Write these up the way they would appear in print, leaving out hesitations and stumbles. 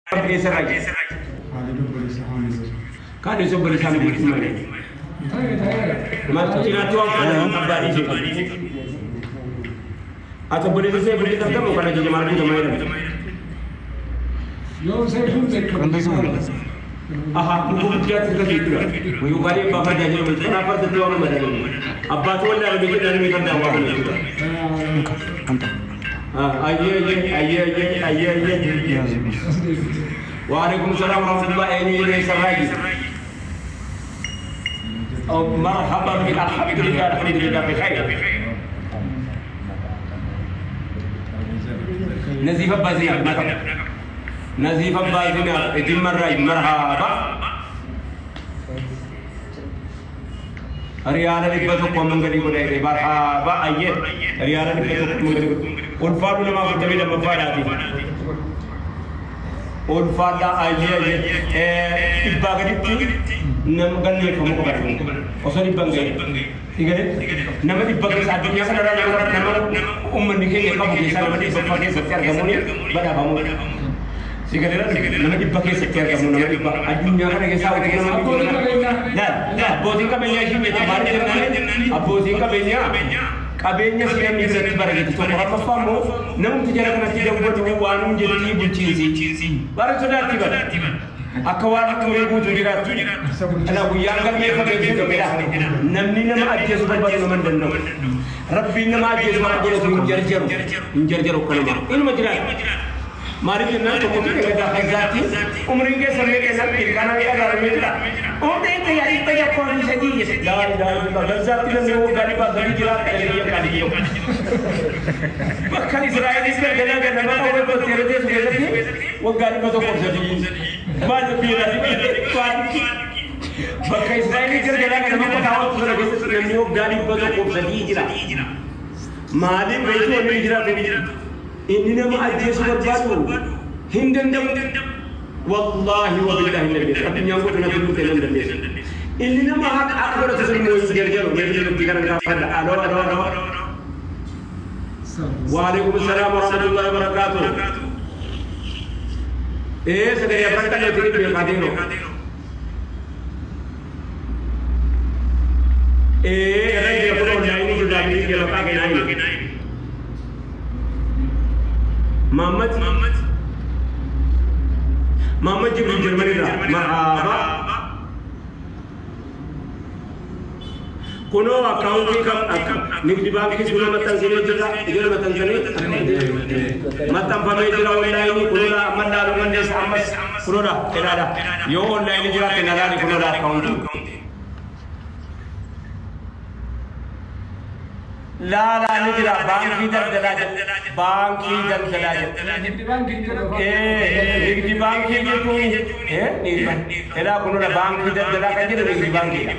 Eessarraa kaan eessa obboleessaa nu bulchu malee. Maaltu cinaatti waan kana abbaa dhiisee. Ati obboleessa see bulchi qabdamu kana jija maal guutamaa jedhama. Aha, muka guddaatti irra jechuudha. Yookaan abbaa fardaa jedhamu kanaaf fardatti waamamu jedhamu. Abbaatu wallaalamee jedhamee fardaan waamamu jechuudha. Ayyee ayyee ayyee ayyee ayyee ayyee. وعليكم السلام ورحمة الله. أين سراجي؟ مرحبا بك. الحمد لله الحمد لله بخير. نزيف بازينا نزيف بازينا ادم الراي مرحبا. ريالا لبتو من غني غني مرحبا. أيه ريالا لبتو من غني ulfaadhu nama 42ffaadhaati. Ulfaadha ayyee dhibbaa gaditti nama galmeeffamuu qaba osoo dhibban ga'e. Nama dhibba keessa addunyaa kanarraa nama uummanni keenya qabu keessaa nama dhibbaffaa keessatti argamuun badhaafamuu. Sigaleera nama dhibba keessatti argamu nama dhibba addunyaa kana keessaa utuu nama dhibba. Abbootiin qabeenyaa ishii beektu maal jennaan abbootiin qabeenyaa qabeenya si namni biratti barate tokko lammaffaa immoo namni jara kanatti dawwatu waan hin jettii bulchiinsi. Bara sodaatti bara. Akka waan umurii guutuu jiraattu. Kana guyyaan galmeeffamee beekamedha. Namni nama ajjeesu barbaadu nama hin danda'u. Rabbiin nama ajjeesu akka godhatu hin jarjaru. Hin jarjaru akka namaa. Inuma jiraata. Maaliif jennaan tokko ture gadaa fayyaatti umriin keessa meeqa jennaan ilkaana meeqa gaaramee jira. Umriin kiyya dhibba tokkoo fi sadii jedhe. Laa ilaaha illallah. Gazzaatti namni waggaa dhibbaa sadii jiraata jedhee biyya qaalii yoo. Bakka Israa'elis galgala ganama qawwee gottee teessu keessatti waggaa dhibba tokkoo fi sadii. Maal biyya bakka Israa'elis galgala ganama qotaa ooltu sana keessatti namni waggaa dhibba tokkoo fi sadii jira. Maaliif beektu wanni jiraatu? Inni nama ajjeesu barbaadu hin danda'u. Wallaahi wa billaahi hin dandeessu. Addunyaan guutuu natti dhufte hin dandeessu. Inni nama haqa akka godhatu sun immoo hin jarjaru. Meeshaa dubbii kana gaafadha. Aloo aloo aloo. Waalaikum salaam wa rahmatullahi wa barakaatuh. Ee sagalee afran qalleetti ni beekaa deemu. Ee irra jira kun onlaayinii jirraa jira maqaa kennaa himu. Muhammad Muhammad Jibril Jarmani irraa marhaba. Kunoo akkaawuntii kam akka nigdi baankii kunoo maxxansinee jirra ijoollee maxxansanii maxxanfamee jira onlaayinii kunoodha amma laaluu dandeessa ammas kunoodha ilaala yoo onlaayinii jiraatte na laali kunoodha akkaawuntii. Laalaa ni jira baankii daldalaa jedha baankii daldalaa jedha. Nigdi baankii jechuun elaa kunoodha baankii daldalaa kan jedhu nigdi baankiidha.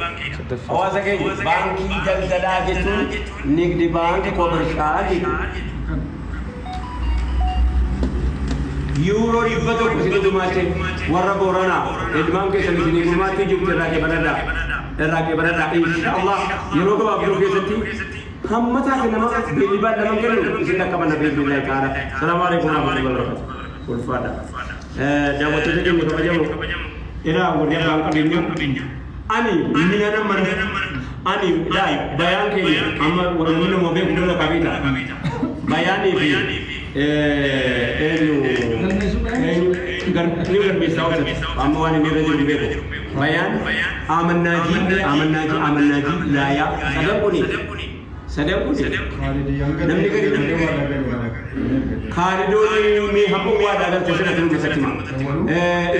Hawaasa keenya baankii daldalaa jechuun nigdi baankii koomershaal jechuudha. Yuuroo 100 isin gumaache warra Booranaa ilmaan keessan isinii gumaachuu jirtu irraa qeebaladhaa irraa qeebaladhaa inshaallah yeroo gabaabduu keessatti hamma taate nama beellibaan nama kennu isin dhaqqabanna bi'idhnillahi ta'ala. Salaamu alaikum warahmatullahi wabarakatuh. Ulfaadha. Daawwattoota keenya kabajamoo ilaa warri abbaan qabeenyaa ani mi'a nama ani laal bayaan keenya amma warra namni nama beeku dhala qabeeta bayaanii fi eenyu eenyu ni galmeessaa oolchate amma waan inni irra jiru beeku bayaan amannaajii amannaajii amannaajii laayaa sadan kuni sadan kuni namni gadi kaalidoon mee hamma waadaa galte sana tunu keessatti hima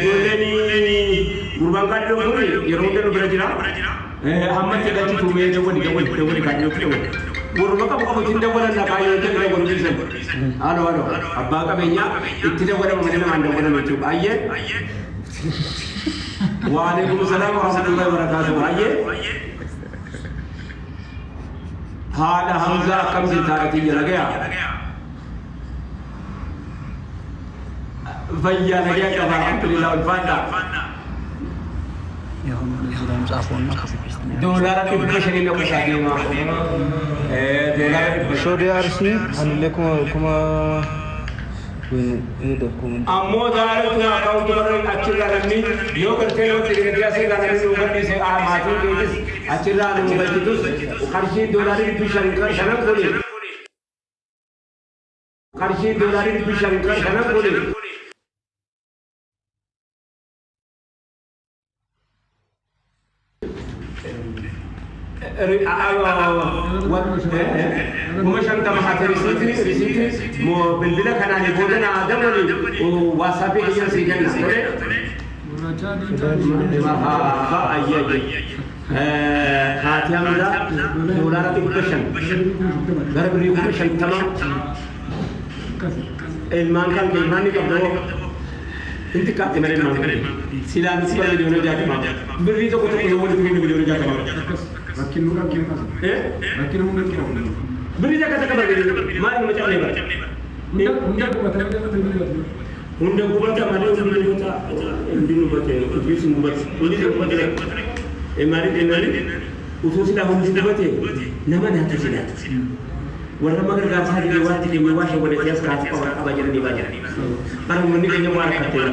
ijoolleen gurbaan kaalidoon kun yeroo hunda nu bira jira hamma itti galchitu mee dawwali dawwali dawwali kaalidootti dawwali warruma qabu qabu ittiin dawwalan lafaa yoo ta'e dawwalu dhiisan halo halo abbaa qabeenyaa itti dawwalamu malee namaan dawwalamu jechuudha baay'ee. Waalaikum salaam wa rahmatullahi wa barakatuh. Baay'ee. Haadha Hamzaa akkam jirta haadha tiyya nagaya? Fayyaa nagaya qaba alhamdulillah ulfaadha. Doolaara dhibba shanii na qosaa deema. Doolaara dhibba shan. Shoodee Arsii anillee kuma kuma Ammoo daaratu akaawuntii barreen achirraa namni yoo gartee namatti diinagdee asirraa namni nu gadhiise, maatiin keetis achirraa nu galchitus, qarshii doolaarii 500 kuni, qarshii doolaarii 500 kuni 50,000 haate. Risiitii bilbila kanaan booda naa dabali, WhatsAppii kiyyan sii kenna. Tole, marhaaba. Ayyee, ayyee, haati Hamza doolaara 500 gara birrii 50,000. Ilmaan kan kee, ilmaan ni qabda hoo? Hin xiqqaatti malee ilmaan kan kee silaa nuti bara miliyoona 60 birrii tokko tokko yoo walitti kenne miliyoona 60. Birrii takka takka bara maal nama cabnee bara hunda gubata malee, hundi gubata, hundi gubate, Idris hin gubate, hundi gubate. Maaliif jennaani, utuu silaa hundi gubate nama naatu silaa warra amma gargaarsaa didee waatti keenya waa shawwadatee as kaasuu qaba qaba jedhanii baay'ee. Bara uummanni keenya waa rakkattee bara.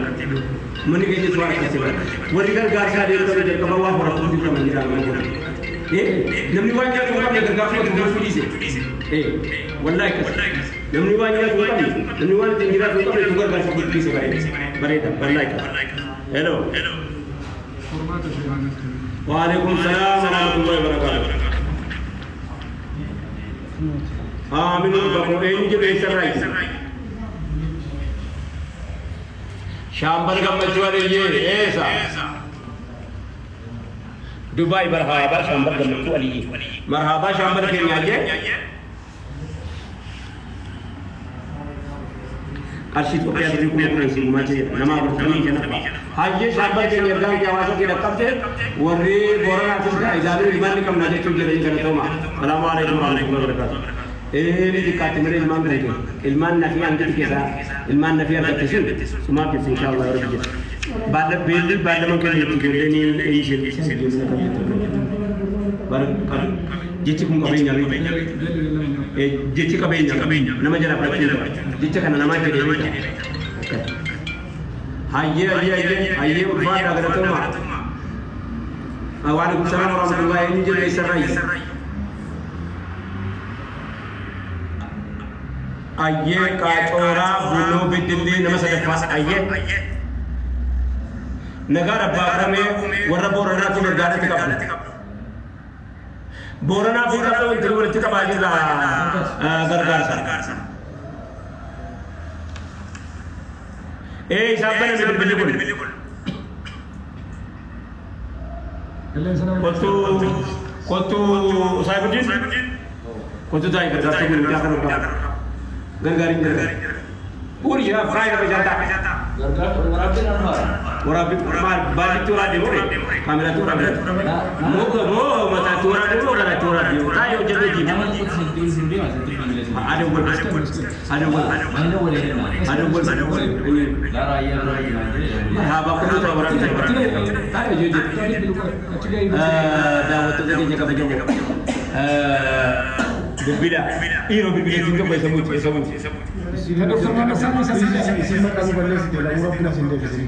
Uummanni keenyas waa rakkattee bara. Warri gargaarsaa deemtan jalqaba waa horatuun dirqama jira mana godha. Namni waan nyaatu hin qabne gargaarsa gochuu dhiise. Wallaahi akkas. Namni waan nyaatu hin qabne, namni waan ittiin jiraatu hin qabne tu gargaarsa gochuu dhiise bareeda. Bareeda, wallaahi akkas. Hello. Waalaikum salaam wa rahmatullahi wa barakatuh. Aamin bakko eenyu jedhu, eessarraa iyyuu? Shaambal Gammachuu Aliyyee eessa? Dubaay. Marhaabaa Shaambal Gammachuu Aliyyee. Marhaabaa Shaambal keenya jee. Qarshii Itoophiyaa birrii 10,000 si gumaacha jedha. Nama 45ffaa. Hayyee Shaambal keenya, ergaan kee hawaasa kee dhaqqabte. Warri Booranaatis gaa ilaaluu ilmaan ni qabna jechuun jedhanii galatooma. Salaamu alaikum warahmatullahi wabarakatuh. Ee, ni xiqqaatti malee ilmaan kan kee. Ilmaan nafii hangiti keessaa ilmaan nafii argatte sun sumaaf jirti, inshallah rabbi jedha. Baalla beelli baallaman keenya itti ijoolleen isheen ijoolleen akkam jettu. Bara jechi kun qabeenya beekta. Jechi qabeenya nama jala fudhachuu qaba. Jecha kana namaa jedhee beekta. Hayyee, hayyee, hayyee, hayyee, ulfaadhaa, galatooma. Waalaikum salaam warahmatullahi. Eenyu jedhu, eessarraa iyyuu? Ayyee, Qaacooraa Buloo Beddellee, nama sadaffaa. Ayyee. Nagaa rabbaa furamee warra Booranaatiin ergaadhatti qabdu. Booranaa fi qabxoo wanti walitti qabaa jirra gargaarsa. Ee, isaan baname bilbilli kun. Kottu, kottu, Saayibuddin. Kottu taa'ii gargaarsa kun mucaa kana qaba. Gargaariin gargaari. Uri yaa firaay lafa jaataa. Waraabbi maal, baatitti waraabbi moo kaameraatti waraabbi? Moo moo mataatti waraabbi moo garaatti waraabbi? Taa'ee hojjetee jiru. Adawwal, adawwal, adawwal. Marhaabaa, kottu taa'ee waraabbi taa'ee hojjetee. Daawwattoota keenya kabajamoo. Bilbila dhiiroo bilbileetiin tokko isa buuti, isa buuti. Isin maqaa nu balleessite, lamuu rabbina isin deebisini.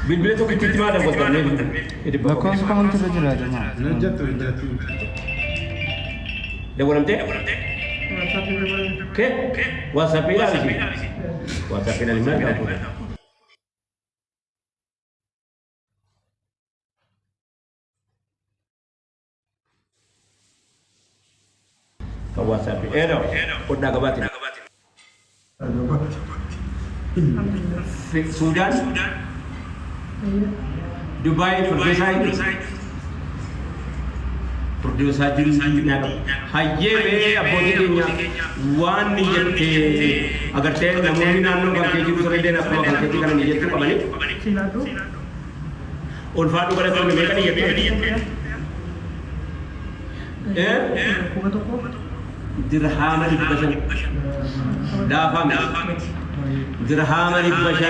Bilbila tokko itti maal daawwattan? Lakkoofsa kamtu irra jira jamaa? Hin hojjettu, hin hojjettu. Dawwalamtee? Kee? WhatsAppii ilaalisi. WhatsAppii ilaali, maal qabu? Kan WhatsAppii. Eedoo. Qodhaa gabaati. Suudaan. Dubaay Firdoosaa hin Firdoosaa jiru naa qaba. Hayyee, mee abbootii keenya waan ni jettee agartee, namoonni naannoo kan kee jiru sanillee akkuma kan keetii kana ni jechuu qabanii. Ulfaadhu, galatoonni. Meeqa ni jettee? Dirhaama 500 laafaa miti. Dirhaama 500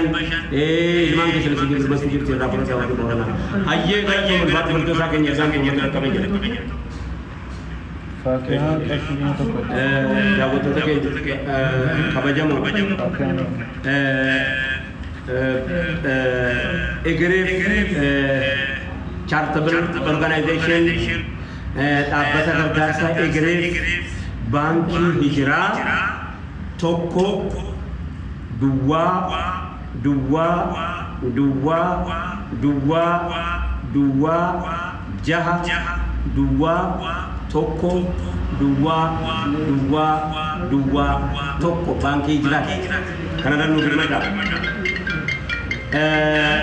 ilmaan keessan isin birmachuu jirti, irraa fudhadhaa warri Booranaa. Hayyee, galatoon, ulfaadhu Firdoosaa keenya, isaan keenya qaqqabee jira. Faakiyaa qarshii 1000. Daawwattoota keenya kabajamoo, Egereef Charitable Organization, dhaabbata gargaarsaa Egereef, Baankii Hijiraa, 1 0 0 0 0 0 0 6 0 1 0 0 0 0 1, Baankii Hijiraa kanarra nu birmadha.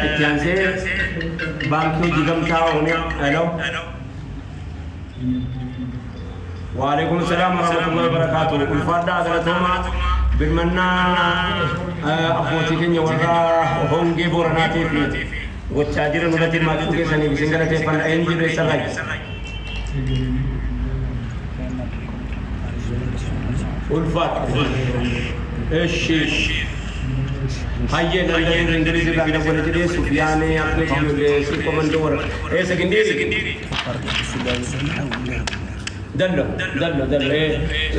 Itti aansee Baankii Hojii Gamtaa Oromiyaa. Hello. وعليكم السلام ورحمة الله وبركاته. Ulfaadhaa, galatoomaa. Birmannaa abbootii keenya warra hongee Booranaatiif gochaa jiran irratti hirmaachuu keessaniif isin galateeffanna. Eenyu jedhu, eessarraa? Ulfaadha. Eshi. Hayyee, London Ingiliz irraa dawwale jedhee Sufyaanee akka ijoollee si komandoo warra. Eessa Gindiiri? Dallo, dallo, dallo.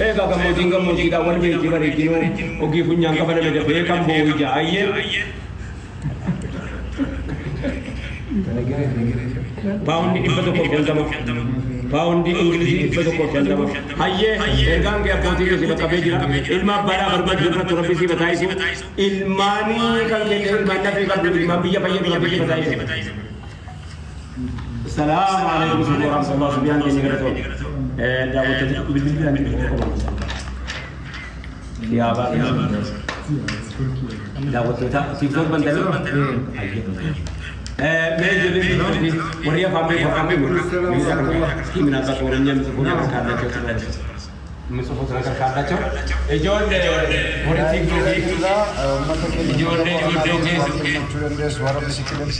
Egaa gammoojjiin gammoojjiidhaan wal beektii bareedinuu ogii funyaan qabaname dafee kan boo'u ija. Hayyee. £150. Paawundii Ingilizii 150. Hayyee, ergaan kee abbootii kee si qaqqabee jira. Ilma abbaadhaa barbaadu irratti Rabbi si bataayisu. Ilmaanii kan kenne, ilmaan lafee qabdu, ilmaan biyya fayyadu Rabbi si bataayisu. السلام عليكم ورحمة الله. Sufyaan keenya, galatoon. Daawwattoota bilbilaan yaabaa daawwattoota TikTok bantanii. Mee ijoollee TikTokii warri afaan beeku, afaan beeku እስኪ ምናልባት ኦሮምኛ የሚጽፉ ነገር ካላቸው፣ የሚጽፉት ነገር ካላቸው ijoollee warri TikTokii ijoollee TikTokii.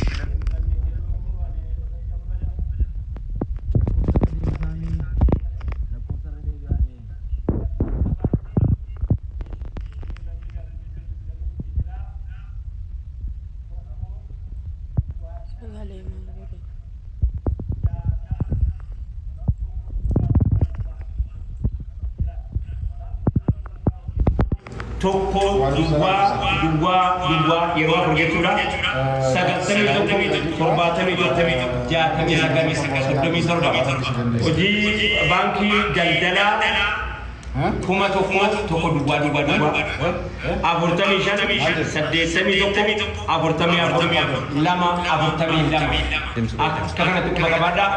Sagalee maal godhe? 1 0 0 0 0 4 jechuudha. 91 71 69 37. Hojii Baankii Daldalaa, 1000 1 0 0 0 45 81 44 2 42. Akka kanatti quba qabaadhaa.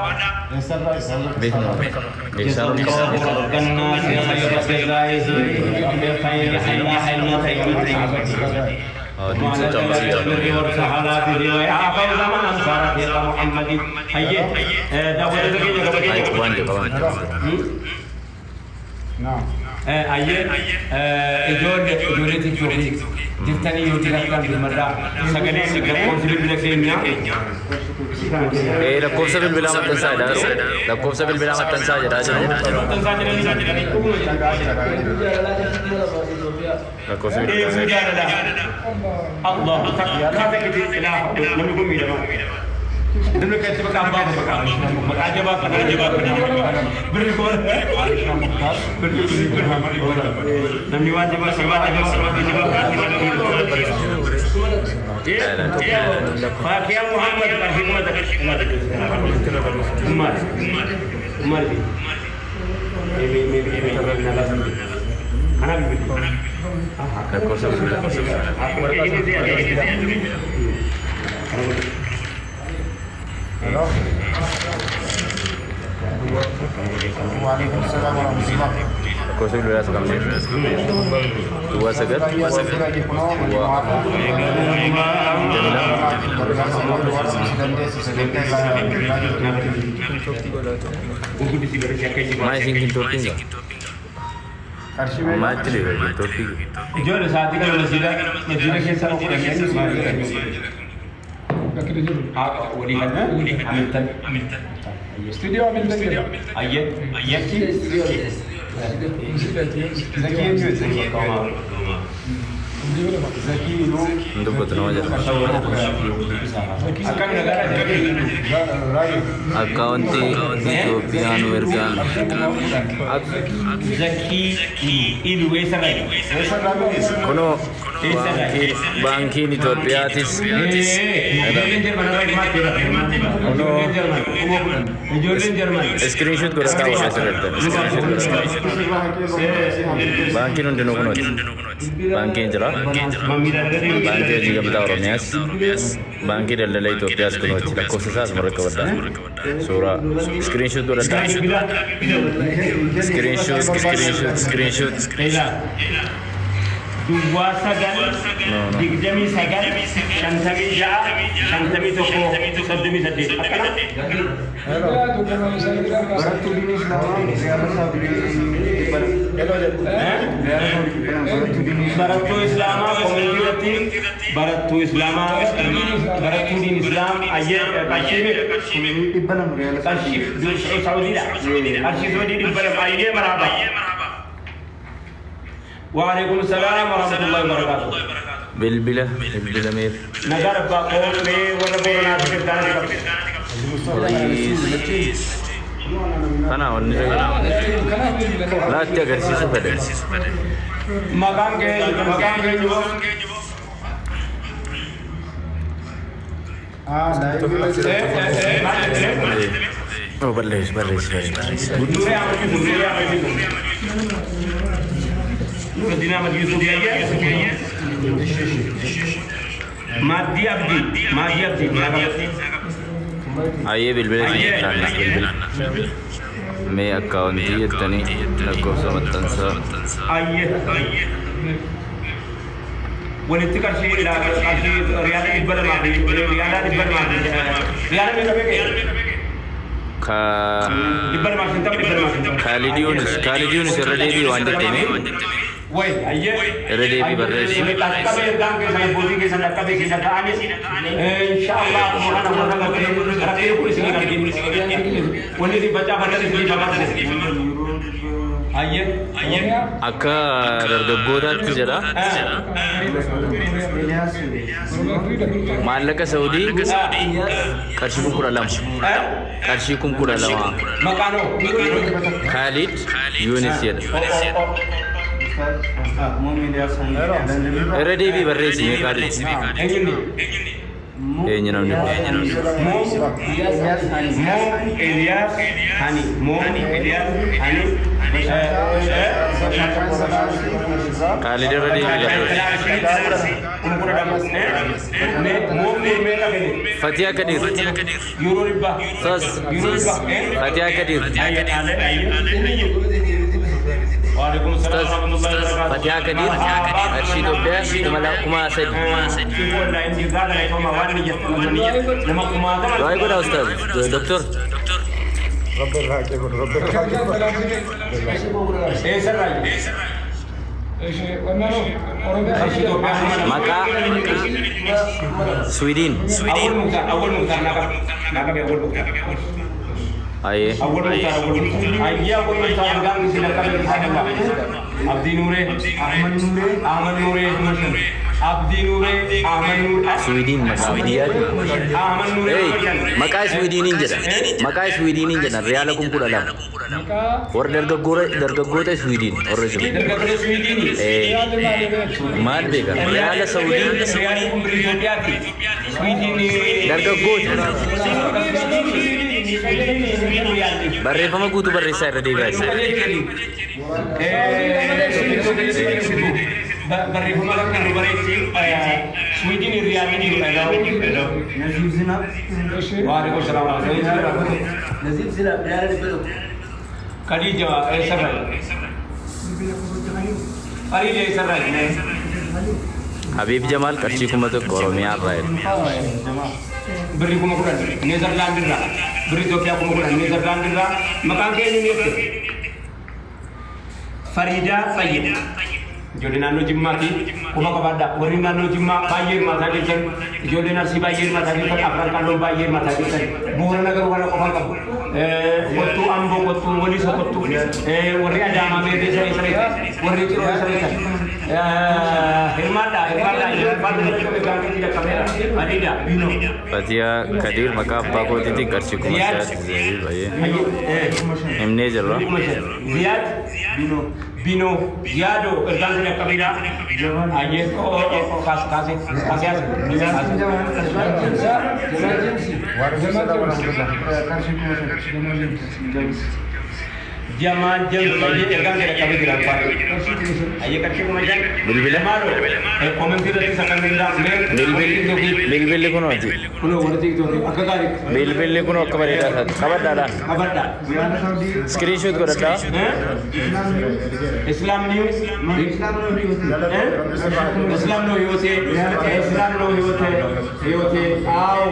جزا الله رب الناس خير جزائه بخير حين حين وارتحل به ويا فوز من أنصار رفيق محمد. هيا daawwattoota keenya kabajamoo. Ayyee, ijoollee ijoollee TikTokii jirtanii yoo jiraattan birmadhaa. Sagalee lakkoofsi bilbila keenyaa. Lakkoofsa bilbilaa maxxansaa jedhaa jiru. Lakkoofsa bilbilaa maxxansaa jedhaa jiru. Maxxansaa jiranii dhuguma. Lakkoofsa Eeguu bilbilaa. jaalalaa. Allah takkaa takkiti ilaa namni kun miidhama. Namni akkatti maqaa abbaa maqaa maqaa jabaa kana jabaa kana birri kuma birri namni waan jabaa waan jabaa waan jabaa. Faakiyaa Muhammad qarshii 1000. Maali maali mee mee mee kanaaf bilbili. Lakkoofsa bilbilaa. Hello. وعليكم السلام ورحمة الله. Lakkoofsa bilbilaa isa kam jedhu? 09 duwwaa 22. Maa isin kintoortiin gaa? Maa itti leega kintoortii? Ijoollee sa'aatii kana masjiida keessa godhamee walii kan Hamilton. Studio Hamilton jedha. Ayyee yakki. Zakii eenyuuti? Hin dubbatu nama jedha. Akkami nagaadha jedhee. Akkaawuntii Itoophiyaa nu ergaan. Zakii Ilu eessarraa jedhu? Kunoo baankiin Itoophiyaatis Ijoolleen Jarman irraa hirmaatteera. Ijoolleen Jarman. Ijoolleen Jarman. Screenshot godhataa warra asirratti. Screenshot godhataa. Baankiin hundinuu kunooti. Baankiin jira. Baankii Hojii Gamtaa Oromiyaas. Baankii Daldala Itoophiyaas kunooti. Lakkoofsa isaa asuma irra qabadhaa. Suuraa screenshot godhadhaa. Screenshot, screenshot, screenshot. 09 29 56 51 38 akkana. Barattuu diinii Islaamaa Riyaala Saawudii 200. Riyaala Saawudii 200 barattuu diinii. Barattuu Islaamaa comment irratti, barattuu Islaamaa, barattuu diin Islaam, ayyee, qarshii meeqa? 200 Riyaala. Qarshii Saawudiidha, qarshii Saawudii 200, ayyee, marhaba. وعليكم السلام ورحمة الله وبركاته. Bilbila bilbilameef. Nagaa rabbaa qoomee warra Booranaati kirtaana qabu. Please. Kana wanni laatti agarsiisu fedhe. Maqaan kee, maqaan kee jiru? Ah, Oh, barreessi, barreessi, barreessi. Nuuree Ahmad Yusuf, Nuuree Ahmad Yusuf. Nuruddin Ahmad Yusuf yayyee. Maaddii Abdii, Maaddii Abdii, Maaddii Abdii. Ayyee, bilbila isin ilaalla bilbila. Mee akkaawuntii jettanii lakkoofsa maxxansaa. Ayyee. Walitti qarshii qarshii riyaala 200 fi riyaala 200 fi riyaala meeqa meeqa? Ka 250, 250. Kaalidiyoonis, Kaalidiyoonis, irra deebii waan jettanii. Way, ayyee. Irra deebii barreessi. Dhaqqabee ergaan keessan abbootiin keessan dhaqqabee keessa ta'anis insha Allah akkuma kana warra gartee rakkee kun isin argin wanni isin facaafatan isin facaafatan. Ayyee, ayyee. Akka dargaggootaatti jedha. Maallaqa Saudii qarshii 12,000. Qarshii 12,000. Maqaanoo. Kaalid Yuunis jedha. Irra deebii barreessi mee, Kaalid. Eenyuuni? Eenyu namni kun? Mo Mo Eliyaas Hani, Mo Eliyaas Hani. Kaalid, irra deebii barreessi. Mo meeqa fede? Fatiyaa Kadir. Yuuroo 100. Sas. Yuuroo 100. Fatiyaa Kadir. وعليكم السلام Ustaz, ورحمة الله وبركاته. Fatiyaa Kadir qarshii Itoophiyaa 3,000. Du'aa godhaa ustaz. Doktor. Rabbi irraa haqee godhu, Rabbi irraa haqee godhu. Eessarraa? Maqaa Swiidin. Awwal Muktaar, Awwal Muktaar naa qabe. Naa qabe Awwal Muktaar. Ayyee. Awwal Muktaar, Awwal Muktaar. Ayyee, Awwal Muktaar ergaan isin qabe inshallah. Abdii Nuuree, Ahmad Nuuree, Ahmad Nuuree, Abdii Nuuree, Ahmad Nuuree. Swiidin maqaa biyyaati. Ahmad Nuuree. Hey, maqaa Swiidiniin jedha. Maqaa Swiidiniin jedhan riyaala 12,000. Warra dargaggoota Swiidin warra jiru. Dargaggoota Swiidinii. Maal beekan? Riyaala Saudii. Riyaalli kun birrii Itoophiyaati. Swiidin. Dargaggoota. Barreeffama guutuu barreessaa, irra deebi'aa isa. Barreeffama kan nu bareechi Swiidin riyaalli jiru. Naziif Zinaab. وعليكم السلام ورحمة الله. Naziif Zinaab riyaala 100. Khadija eessarraa? Farida eessarraa? Habiib Jamaal qarshii 1,000 Oromiyaa irraa jedha. Birrii 10,000 Neezerlaand irraa, birrii Itoophiyaa 10,000 Neezerlaand irraa. Maqaan keenya ni jette? Fariidaa Fayyid. Ijoollee naannoo Jimmaati kuma qabaadha. Warri naannoo Jimmaa baay'ee hirmaataa jirtan, ijoolleen Arsii baay'ee hirmaataa jirtan, Afran Qalloon baay'ee hirmaataa jirtan. Boorana garuu kana qofaan qabu. Kottuu Amboo, kottuu Waliso, kottuu warri Adaamaa meerree saree sareetan, warri Ciroo sareetan. Hirmaadhaa hirmaadhaa Adiida. Fatiyaa Kadiir maqaa abbaa kootiitiin qarshii 5,000 zabii baay'ee. Himnee jirra. Ziyaad Bino Ziyaado ergaan sun akka biraa ayyee kaase kaase kaase Jamaal James ayyee ergaan sun akka biraa ayyee qarshii 5,000. Bilbila. Maaloo koomentii irratti sakan danda'amne. Bilbilli kunooti. Kunoo warri tiiktookii akka gaarii. Bilbilli kunoo akka bareedaa isaati. Qabadhaadhaan. Qabadhaa. Screenshot godhadhaa. Islam News, እስላም ነው ህይወቴ፣ እስላም ነው ህይወቴ፣ ህይወቴ። አዎ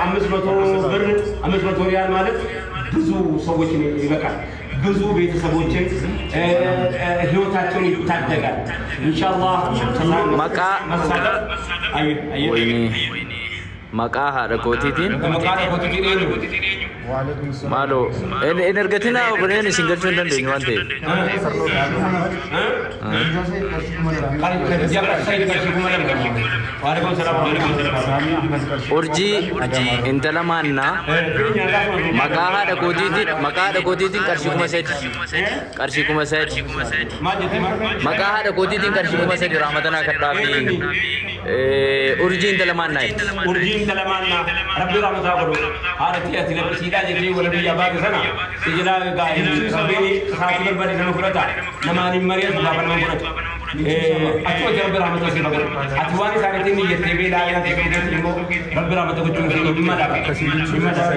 500 ብር 500 ሪያል ማለት ብዙ ሰዎችን ይበቃል። ብዙ ቤተሰቦችን ህይወታቸውን ይታደጋል። ኢንሻአላህ መሳተፍ አይ አይ Wayni maqaa haadha kootiitiin maqaa kootiitiin eenyu? Maaloo hin ergatinaa obboleen isin galchuu hin dandeenyu waan ta'eef. Urjii intala maannaa maqaa haadha kootiitiin qarshii 3,000, qarshii 3,000, maqaa haadha kootiitiin qarshii 3,000 raamatanaa kadhaa fi urjii intala maannaa jetti. Urjii intala maannaa rabbi rahmataa godhu haadha ati laphisiidhaa jettee wala biyya baate sana si jalaa egaa rabbiin sa'aatii barbaade nama fudhata namaan hin mari'atu gaafa nama fudhatu. Ati wajji rabbi rahmata si godhu ati waan isaaniitiin niyyattee beelaa nyaata keessatti immoo rabbi rahmata gochuun fi dhimma dhaaba. Dhimma dhaaba.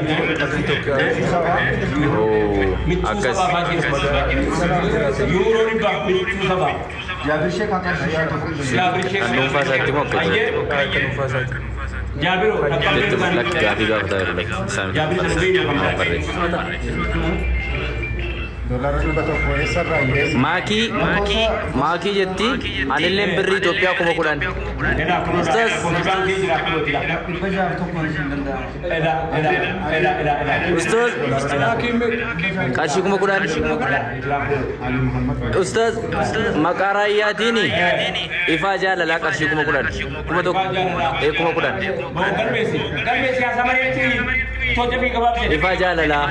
Michuu Akkas. Sabaa baay'ee yuuroo dhibba michuu sabaa. Jaabir Sheekh. Kan dhuunfaa isaatti moo akka Ayyee. Jaabiroo Jetti lakki gaafii gaafataa jiru lakki isaan Jaabir sana beeknu kan barreessa. Doolaara 100 eessarraa hin Maakii maakii jetti anilleen birrii Itoophiyaa 10,000. Ustaz. Ustaz qarshii 10,000. Ustaz maqaa raayyaatiin ifaa jaalalaa qarshii 10,000. 1,000 10,000. Ifaa jaalalaa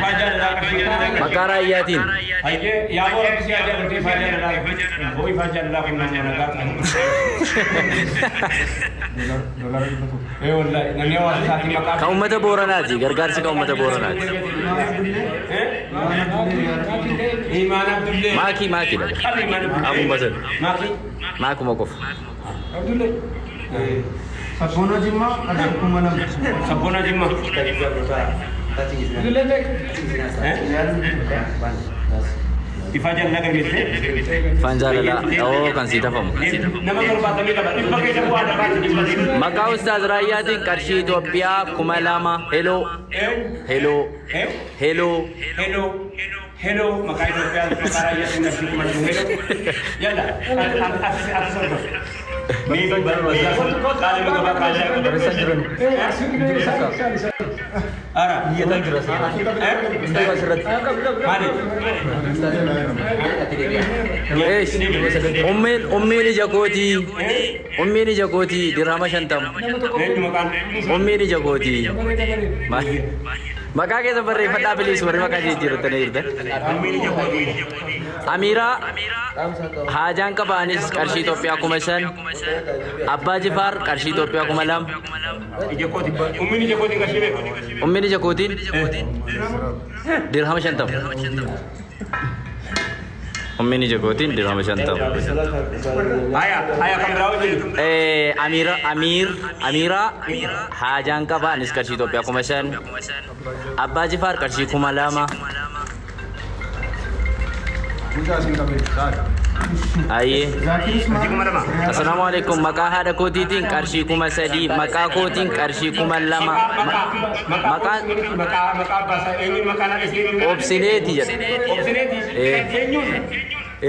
maqaa raayyaatiin. Hayyee yaaboo rabbi si haa jaallatu ifaa jaalalaa boo ifaa jaalalaa kun nama nagaa ta'an. Doolaara 100. Ee wallahi namni hawaasa isaatiin maqaa. Kan uummata Booranaati, gargaarsi kan uummata Booranaati. Imaan Abdullee. Maakii maakii dha. Qabi Imaan Abdullee. Abuma sana. Maakii. Maakuma qofa. Abdullee. Sabboona Jimmaa qarshii 2,000. Sabboona Jimmaa. Ifaa jaalalaa galmeessee. Ifaan jaalalaa oo kan sii tafamu. Nama 72 dhibba keessa bu'aa dabaati dhibba. Maqaa Ustaaz Raayyaatiin qarshii Itoophiyaa 2,000. Heloo heloo heloo. Hello. Hello. Maqaa Itoophiyaa maqaa raayyaatiin qarshii 2,000. Hello. Yalla. Ati ati sorba. Mee qaalima gabaa qaalima. Barreessaa jiran. Ara. Iyyataa jira asirratti. Maali? Eesh ummiin ija kootii, ummiin ija kootii dirhama 50. Eenyu maqaan? Ummiin ija kootii. Maqaa keessa barreeffadhaa please warri maqaa jijjiirrattanii jirtan. Ummiin ija kootii. Amiiraa haajaan qaba anis qarshii Itoophiyaa 5,000. Abbaa Jifaar qarshii Itoophiyaa 2,000. Ija kooti. Ummiin ija kootiin qarshii meeqa? Ummiin ija kootiin dirhama 50. Ummiin ija kootiin dirhama 50. Haya, haya kan biraa wajjin. Amiira Amiir Amiiraa haajaan qaba anis qarshii Itoophiyaa 5,000. Abbaa Jifaar qarshii 2,000. Mucaa isin qabee. Ayyee. Zaakir Ismail. 2,000. Assalaamu alaikum, maqaa haadha kootiitiin qarshii 3,000, maqaa kootiin qarshii 2,000. Maqaa maqaa maqaa abbaa isaa eenyuun maqaan haadha ishee? Obsineeti jedha. Obsineeti. Eh. Eenyuun?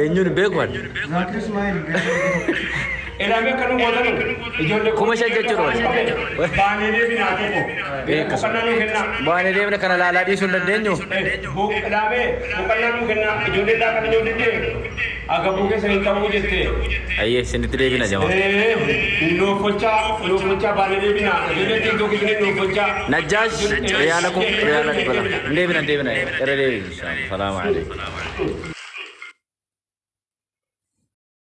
Eenyuun beeku ani? Zaakir Ismail. Ilaamee akka nu gootanu ijoollee 5,000 jechuudha. Baanee deebinaa tokko. Boqonnaa nuu kennaa. Baanee deemna kana laalaa dhiisuu hin dandeenyu. Ilaamee boqonnaa nuu kennaa ijoollee laaqana yoo didee agabuu keessa hin ta'uu jettee. Ayyee isinitti deebina jamaa. Nuuf folchaa baanee deebinaa ijoollee tiiktookii isin nuuf folchaa. Najjaash riyaala 200,000. Hin deebina hin deebina irra deebina. Salaamu alaikum.